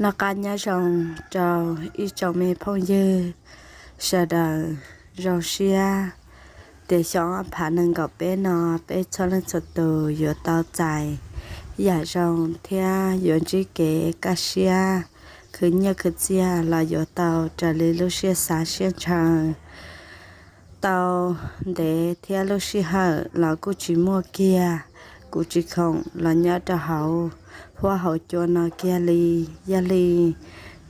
Noj qab nyob zoo rau ib tsoom me phooj ywg sawv daws. Zoo siab tias xyoo ob phav nees nkaum peb no peb txhua leej txhua tus yuav tau txais yam zoo thiab yuav ntsib kev kaj siab khwv nyiaj khwv txiaj los yuav tau raws li lub siab xav siab ntshaw. Tau ntev thiab lub sij hawm los kuj tsis muaj kiag, kuv tsis khoom los nyob rau hauv huab hauv cua no kiag li. Yog li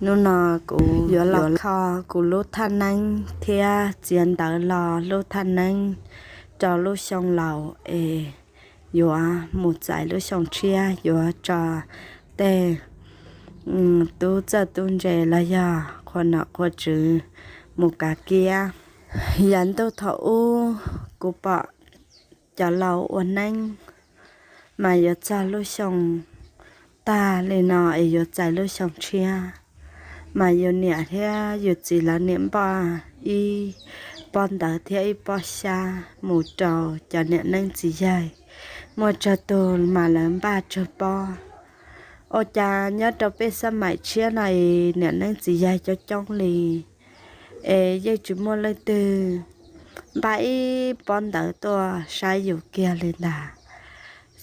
hnub no kuv yuav los kho kuv lub thaj neeb thiab txiav ntawv los lub thaj neeb rau lub xyoo laus es yuav mus txais lub xyoo tshiab, yuav tso tej tub txawj tub ntse los yog qhua nom qhua tswv mus kav kiab. Yav ntuj thaum ub kuv pom cov laus ua neeb mas yuav txog lub xyoo tag li no es yuav txais lub xyoo tshiab, mas yus niam thiab yus txiv lawv niam npaj ib pob ntawv thiab ib pob xyab mus rau cov niam neeb txiv yaig, muaj tsawg tug mas lawv npaj tsawg pob. Ua cas nyob rau peb xab maim tshiab no es niam neeb txiv yaig coob coob li es yeej tsis muaj leej twg npaj ib pob ntawv tuaj saib yus kiag li ntag.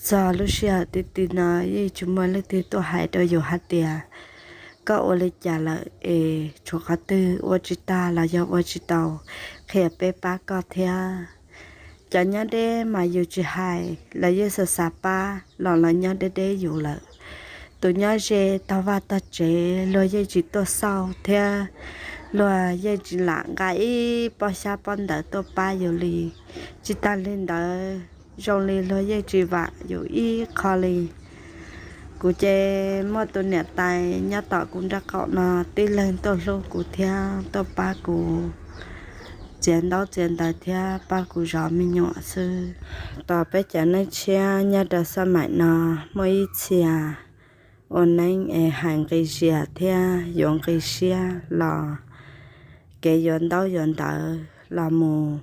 Txog lub sij hawm ti ti no yeej tsis muaj leej twg tuaj hais rau yus hais tias koj ua li cas lawm es tshuav qhov twg ua tsis tag los yog ua tsis tau, qhia peb pab koj thiab. Cov nyob deb mas yus tsis hais, lawv yeej xav xav pab los lawv nyob deb deb yus lawm. Tus nyob ze tog vaj tog tsev luag yeej tsis tuaj xauj thiab luag yeej tsis lam nqa ib pob xyab pob ntawv tuaj pab yus li. Tsis tag li ntawd, zoo li luag yeej tsis vam yus ib qho li. Kuv ces muaj tus niam tais nyob tom kuv nraub qaum no tib leeg tuaj hlub kuv thiab tuaj pab kuv txiav ntaub txiav ntawv thiab pab kuv zov me nyuam xwb. Tos peb cov neej tshiab nyob rau xab maim no muaj ib txhia ua neeb es hais nqi zias thiab yuav nqi siab los kev yuav ntaub yuav ntawv los mus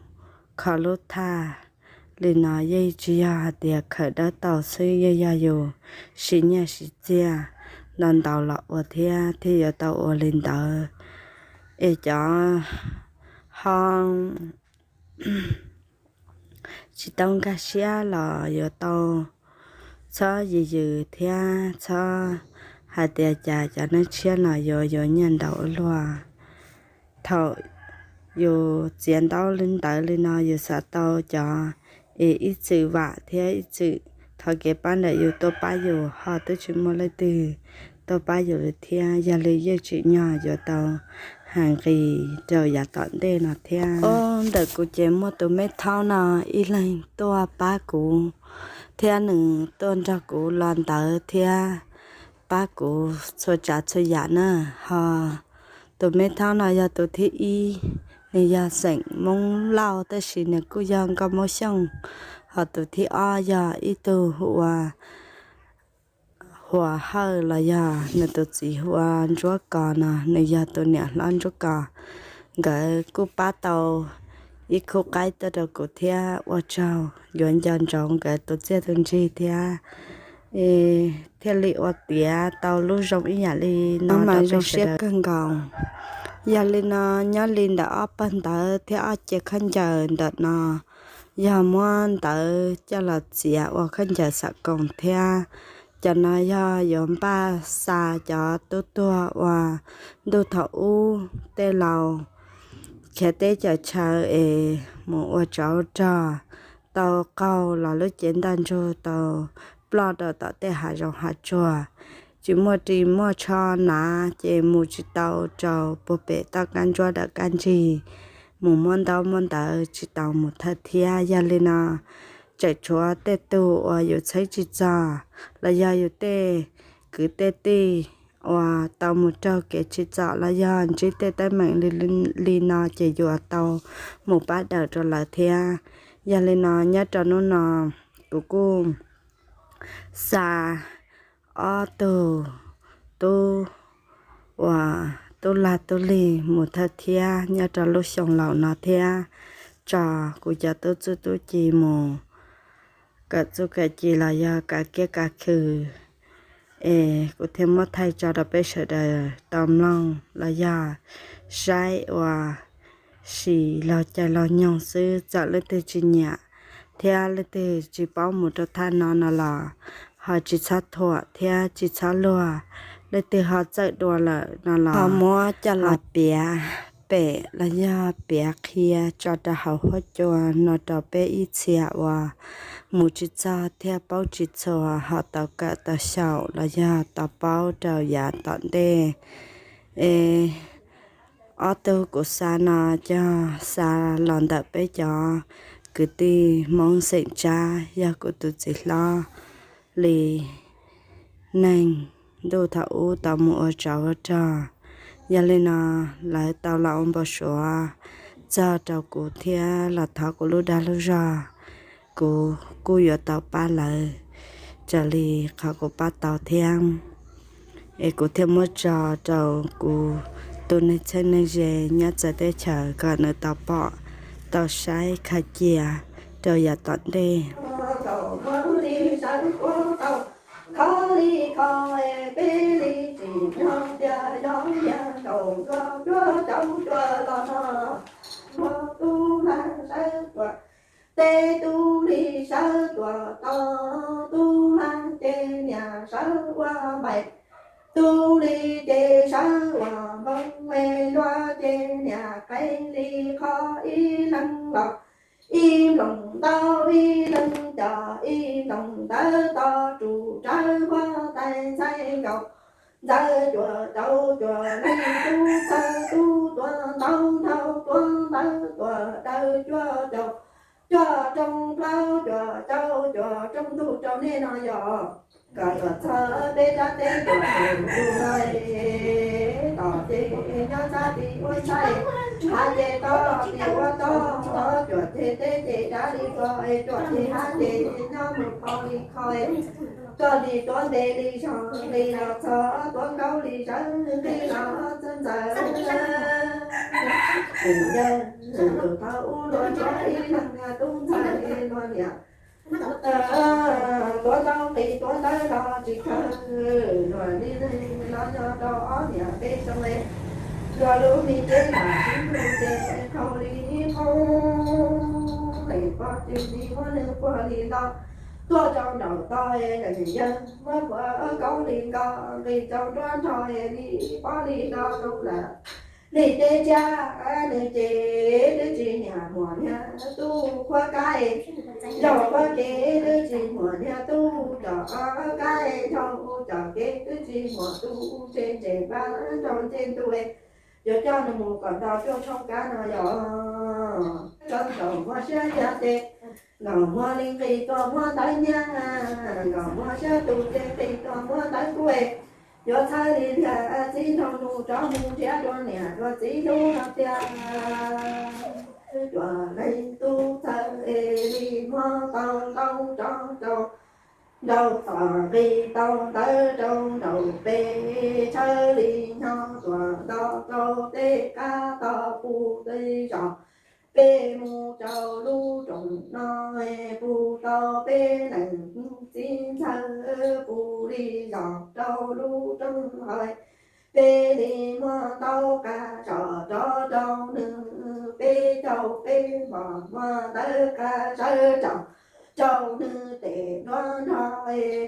kho lub thaj li no yeej tsis yog hais tias khawm dawb tau xwb, yeej yog yus siv nyiaj siv txiaj ntau ntau los ua thiab thiaj yuav tau ua li ntawd. Es cov ho tsis tau nkag siab los yuav tau txhob yws yws thiab txhob hais tias cas cov neej tshiab no yuav yuav nyiaj ntau ua luaj. Thaum yus txiav ntaub li ntawd li no yus xav tau cov es ib txwm vam thiab ib txwm thov kev pab ntawm yus tuaj pab yus ho twb tsis muaj leej twg tuaj pab yus li thiab. Yog li yeej tsim nyog yuav tau hais nqis rau yav tom ntej no thiab. Ntawm kuv ces muaj tus me thaub no ib leeg tuaj pab kuv thiab nws tuaj nrog kuv los ntawv thiab pab kuv txhua tsav txhua yam na. Ho tus me thaub no yog tus thib ib, nws yog xeem Hmoob Lauj tab sis nws kuj yog nkauj Hmoob Xyooj. Ho tus thib ob yog ib tug hu ua Huas Hawj los yog nws tus txiv hu ua Ntsuab Kos no, nws yog tus niam hlob Ntsuab Kos. Nkawd kuj pab tau ib khub qaib tuaj rau kuv thiab ua tsaug yuav nco ntsoov nkawd tus txiaj tus ntsig thiab thiaj li ua tiav tau lub zoo ib yam li no mas zoo siab kawg nkaus. Yog li no nyob li ntawm ob pawg ntawv thiab ob ce khaub ncaws ntawm no yog muab ntawv coj los txiav ua khaub ncaws xam koos thiab cov no yog yuav npaj xa cov tub tuag uas ntuj thaum ub tej laus khiav teb chaws chaw es mus ua tsov rog tau qaug los lub cev ntaj ntsug tau ploj rau tom tej hav zoov hav tsuag, tsis muaj ris muaj tsho hnav ces mus tsis tau rau puag pem toj kab ntsuab dawm kab ntsig, mus muab ntaub muab ntawv tsis tau mus thawj thiab. Yog li no tseem tshuav tej tug uas yus txheeb tsis txog los yog yus tej kwv tej tij uas tau mus raug kev tsim txom los yog ntsib tej teeb meem li no ces yuav tau mus pab daws rau lawv thiab. Yog li no nyob rau hnub no kuv kuj xa ob tug tub uas tub lag tub lig mus thawj thiab nyob rau lub xyoo laus no thiab tso kuv cov tub txuj tub ci mus kawm txuj kawm ci los yog kav kiab kav khw Es kuv thiaj muab thaij tso rau peb sawv daws tau mloog los yog saib ua si laug caij laug nyoog xwb. Txawm leej twg tsis nyiam thiab leej twg tsis paub mus rau thaj no no los ho tsis txhob thuam thiab tsis txhob luag. Leej twg ho txawj dua lawm no los ho muab coj los piav pem los yog piav qhia tso rau hauv huab cua no rau peb ib txhia uas mus tsis txog thiab paub tsis txhua ho tau kawm tau xyaum los yog tau paub rau yav tom ntej. Es ob tug kuv xa no cog xa los ntawm peb cov kwv tij Hmoob xeem Tsab, yog kuv tus txiv hlob li neeg ntuj thaum ub tau mus ua tsov ua rog. Yog li no lawv tau los ua npau suav txog rau kuv thiab los thov kuv lub dag lub zog, kuv kuj yuav tau pab lawv raws li qhov kuv pab tau thiab. Es kuv thiaj muab tso rau kuv tus neeg txheeb neeg ze nyob txawv teb chaws kom nws tau pom tau saib khaws cia rau yav tom ntej. Kho li kho, peb li tsis nyob tiag, yog yog nkaus nruab cuab cov cuab los no, tub hmab sawv tuaj, tej tub li sawv tuaj to, tub hmab ces niam sawv ua npaim, tub li ces sawv ua npoo, luag ces niam qe li qho ib leeg los ib nploos ntau, ib leeg cov ib nploos ntawd to, rus rawv huab tais ntxhais nkaus, ntxawm cuam cau cuam neeg, tub txawj tub tuav ntau nrhau, tuav ntawv tuav daws cuam cau cuam rooj plaub, cuam cau cuam rooj ntug rau nej no yog kom yuav txog peb rab teb cuam tus no. Tom ces nyob txhab tim ua ntxhais, hav ces toj tim ua toj, cuam ces teb ces rab li ko, cuam ces hav ces nyob mus kho li kho, koj li tuav ntev li zog nqis los txog, tuav nkaus li zawv nqis los txog ntxawm. Yawg tus thaum ub luag tsuav ib leeg niag tub ntxawg luag niam, tuav ntau nqis tuav ntawv los tsis kawg, luag li los yog rau ob niam peb xyoo, luag lub me cev nram tsis ntug ces qhau li qhau, es pog tsis ntxim muab nws puag li no tuaj rau nraum toj, yawg muab puag kaub li nko nqis rau nruab nrho li pob li no rau lawm. Li teb tsiab nws ces twb tsis nyiam muam niag tub qhuab kab, zaum qhuab kev twb tsis muam niag tub cov kab, zaum cov kev twb tsis muam tub, tsev tsev npab nrog ncej ntuj, yuav coj nws mus kom nto cuaj tshooj kab no yog. Tso nkaus muag siab yog ces nkaus muag li nqis tuaj muab ntawv nyab, nkaus muag siab tus ces nqis tuaj muab ntawv kub, yuav txhawb li liag txiv nraug nus rov mus nrhiav dua niam dua txiv lub no tiag. Cuam leej tub txawj es li muab tau ntau rau rau, nraug tom nqis tau ntawv rau nraum pes, tshawb li nyob tuam nto rau tej qab toj pug tej zos, peb mus rau lub rooj no, pug tau peb leej txiv ntxawg, pug li zos rau lub rooj hauv, peb li muab ntau qab zos rov rau nws, peb caug peb hmos muab ntawv qab sawv tsom rau nws tes nruab nrho,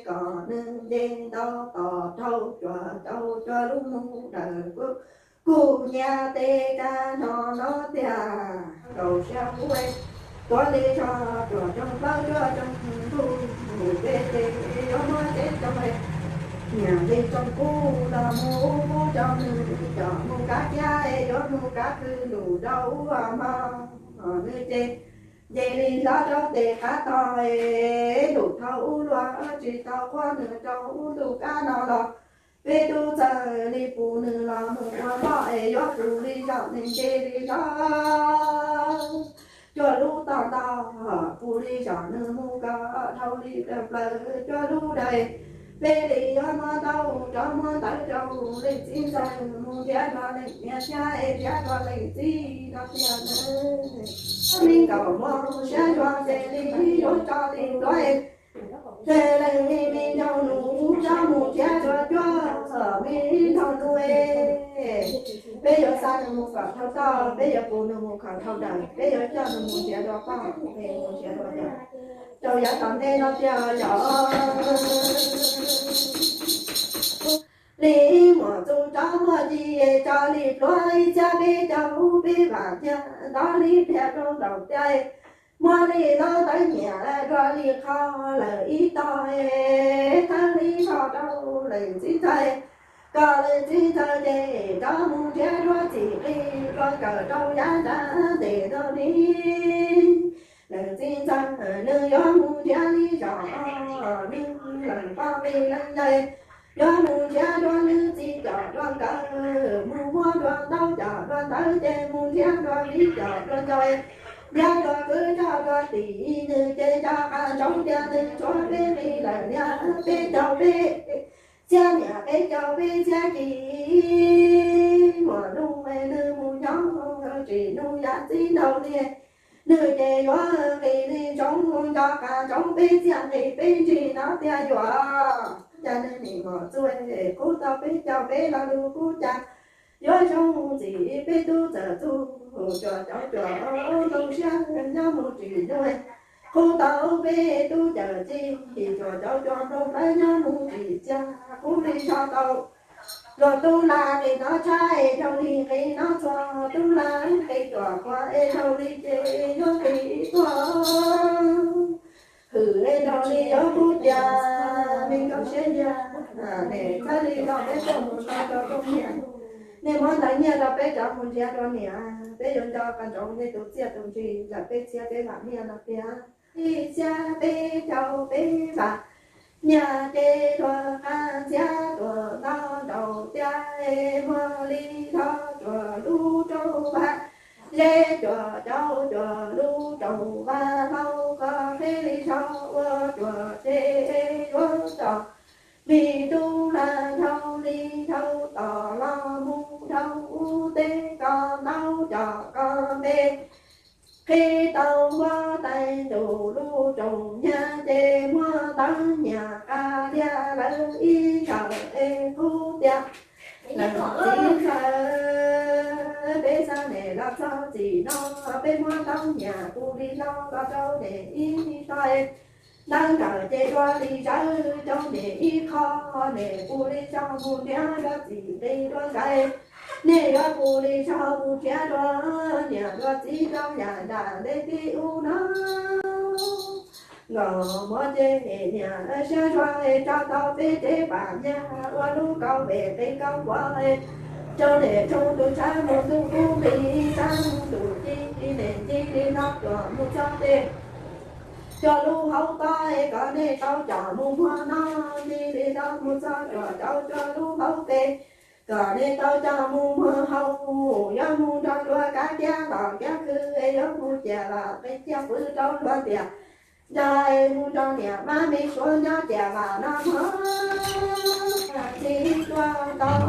kom nws nce ntau tos rau cuam cau cuam lub mus daws kuj nyiam tej kab no no tiag. Rau siab ub, tuav li zog cuam rooj plaub cuam rooj ntug, mus peb ces yuav muab teb rooj, niam nqis rooj kub los mus ub kub rau nws, cov mus kab kiab yuav mus kab khw lus rau ub hmo, nws ces nce li hlob rau tes qab tog, lus thaum ub luag tsis tau qhuab nws rau ub ntu kab no los, peb tub txawg li pus nws los mus ua npoj es yuav pus li zos nws nce li hlob cuam lub toj ntog, pus li zos nws mus kom dhau li plaws plaws cuam lub dais. Peb li yuav muab ntau rov muab ntawv rau leej txiv ntxawg, mus nrhiav dua leej niam thiab es nrhiav dua leej txiv no tiag. Li nkaus muab siab yuav ces li yuav tso li ntuav, Ces leej me nraug nus rov mus nrhiav dua cuaj, me nraug nus, peb yuav xa nws mus kom dhau toj, peb yuav puv nws mus kom dhau dawm, peb yuav coj nws mus nrhiav dua poj, mus nrhiav dua yawm rau yav tom ntej no tiag yom. Li muam txus rov muaj ci, tso li pluav ib txhiab peb caug peb vam nyiaj, ntov li pliag rau nraum tiaj, muab li lub tawv nyiam dua li qho lawm ib tog, thawb li zog rau leej txiv ntxawg, kom leej txiv ntxawg ces rov mus nrhiav dua txim li dua kawm rau yav nrad tes no li. Leej txiv ntxawg nws yuav mus nrhiav li zos, nws leej poj li leej yawg, yuav mus nrhiav dua nws txiv coj dua nkawd, mus muab dua ntaub coj dua ntawv ces mus nrhiav dua viv coj dua ncaus, nrhiav dua kwv coj dua tij, nws ces nco qab ntsoov tias nws tshuav peb nqi lawm niam peb caug peb txhiab niam peb caug peb txhiab ci. Muam nus nws mus nyob tsis nug yam txiv nraug li, nws ces yuav nqi li ntsoov nco qab ntsoov peb txhiab nqi peb ntsig no tiag yuav. Cas nws nim muam txuj qub tau peb caug peb lo lus qub cas yuav zoo ntxim peb tub txawm txug cuam cauv cuam nplooj siab nyob mus tsis nug, qub tau peb tub cawm ci, cuam cauv cuam nplooj hlawv nyob mus tsis txia, qub li zog tau luag tub lag nqi no tshab es zoo li nqi no txhua, tub lag nqi cuam qhua es zoo li ces yuav nqi tuag, hwm es zoo li yuav qub tiag, me nkauj siab yag, nim txhab li los peb tuaj mus no rau rooj niam, nej muab ntawv nyiaj rau peb rov mus nrhiav rau niam, peb yuav nco qab ntsoov nej tus txiaj tus ntsig lawm peb txhiab peb vam nyiaj no tiag. Ib txhiab peb caug peb vam nyiaj ces dua qab ntxhiab tuam ntau nraum tiaj, muag li thov cuam lub rooj vag, ze cuam cauv cuam lub rooj vag hlau, koj qhib li zog ua cuam ces yuav tso mi tub lag dhau li dhau tom los mus dhau ub teb, koj ntaub coj koj npe, qhib tau huab tais ntuj lub rooj nyag ces muab ntawv nyiam qab liag lawv ib sawm es qub tiag. Leej txiv ntxawg, peb xav nim los txog txim no, peb muab ntaub nyiam pub li no los rau nim ib tog, ntawv nkawm ces dua li zawv rau nim ib qho, nim pub li zog mus nrhiav dua txim nqi dua nkawd, nej yuav pub li zog mus nrhiav dua niam dua txiv rau yam nram ntej tib ub no. Nkauj muam ces niam siab zog tso tau peb tsev pam nyaj ua lub kauj pem qe kauj npua, rau niam rau tus tshav mus ntuj kub nqis tshav mus ntuj ci, niam ci li no tuam mus txog pem cua lub hauv toj, kom nej tau coj mus muag no, ci li no mus txog tuam cauv cua lub hauv pem, kom nej tau coj mus muag hauv, yuav mus nrog luag kav kiab tom kiab khw, yuav mus ciam los qe ciaj pw rau luag tiam, nrog mus nrog niam mab me suav nyob ciam los no mog. Txiv tuaj tau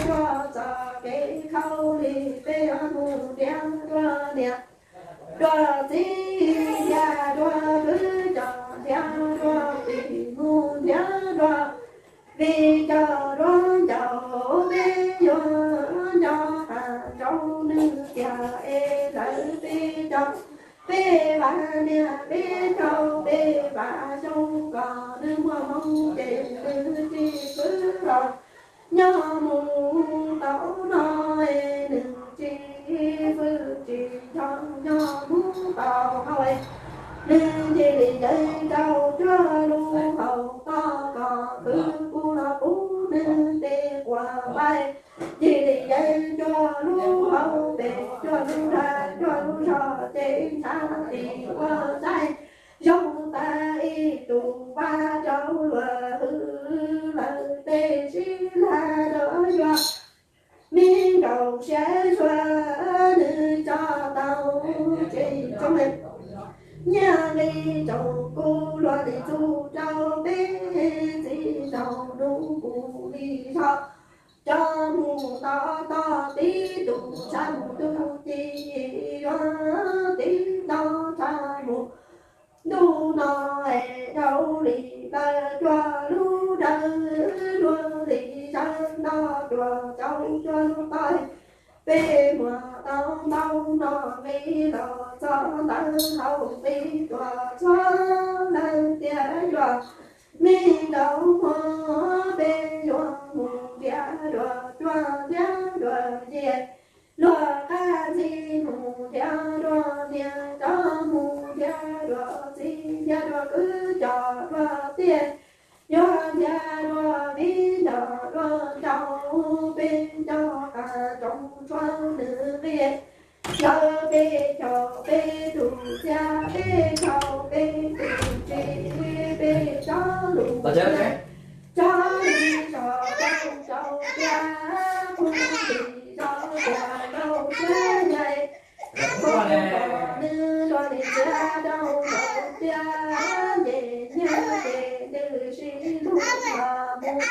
tuaj txog kev khaub lig, peb yuav mus nrhiav dua niam dua txiv, nrhiav dua kwv coj, nrhiav dua tij, mus nrhiav dua viv coj dua ncaus, peb yuav nco qab ntsoov nws tiag es lawv peb coj peb vam niam, peb coj peb vam xyoo, kom nws muaj hmoo ces nws tsis pw los nyob mus tau no, nws tsis pw tsis ncho nyob mus tau hauv, nws ntxhi li yees rau cuag lub hauv toj, kom khwv kuv los pub nws tej quas npaib, ntxhi li yees cuag lub hauv pes, cuag lub dag, cuag lub zog, ces ntshav tim ua txaij zoo tas ib tug vaj rau luag hwv lawm tej sib lag rau yuav. Me nkauj siab zog nws tso tau tsev tsoom nyiaj nqi tsoom kuv luag li txuj rau peb txiv nraug nus kuv li zog, coj mus tau toj tib tug tshav mus ntuj ci, yuav tib tog tshav mus ntuj no. Rau li plaws cua lub dawb, dua li sawv nto cua cau cua lub taw. Peb muaj tau ntau no me los txog ntawm hauv peb tuaj txog leej tiag yuav me nrau muag. Peb yuav mus ntiav dua cua ntiav dua ntsia, luag qab ntxi mus ntiav dua niam, rov mus ntiav dua txiv, ntiav dua kwv cov dua tiag, yuav ntiav dua viv nrog dua nraug. Peb nco qab tsoom tshuav nws nqi, yog peb caug peb tus txiaj, peb caug peb tus tsis, peb tsob lus tsob li tsob rau rau tiag, qub li tsob tiag rau tiag nyai. Nws los li tiag rau rau tiag, nyem nyiag ces nws sib hlub los mus,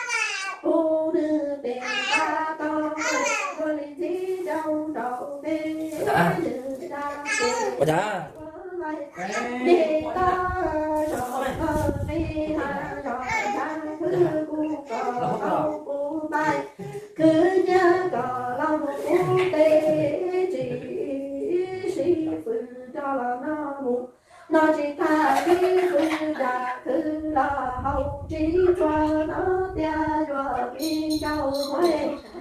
hu nws tes tab tom ua li ntxhi rau rau peb nws da ces ua cas li toj zog qhov qi ha zog ntxhab khwb kuv kom tau kuv npaim, khwb nyiaj kom los mus kuv teb, tsis sib fwm rov los no mus no tsis tag, sib fwm nram khwb los haus tsis tshua no tiag, yuav li ncauj muag.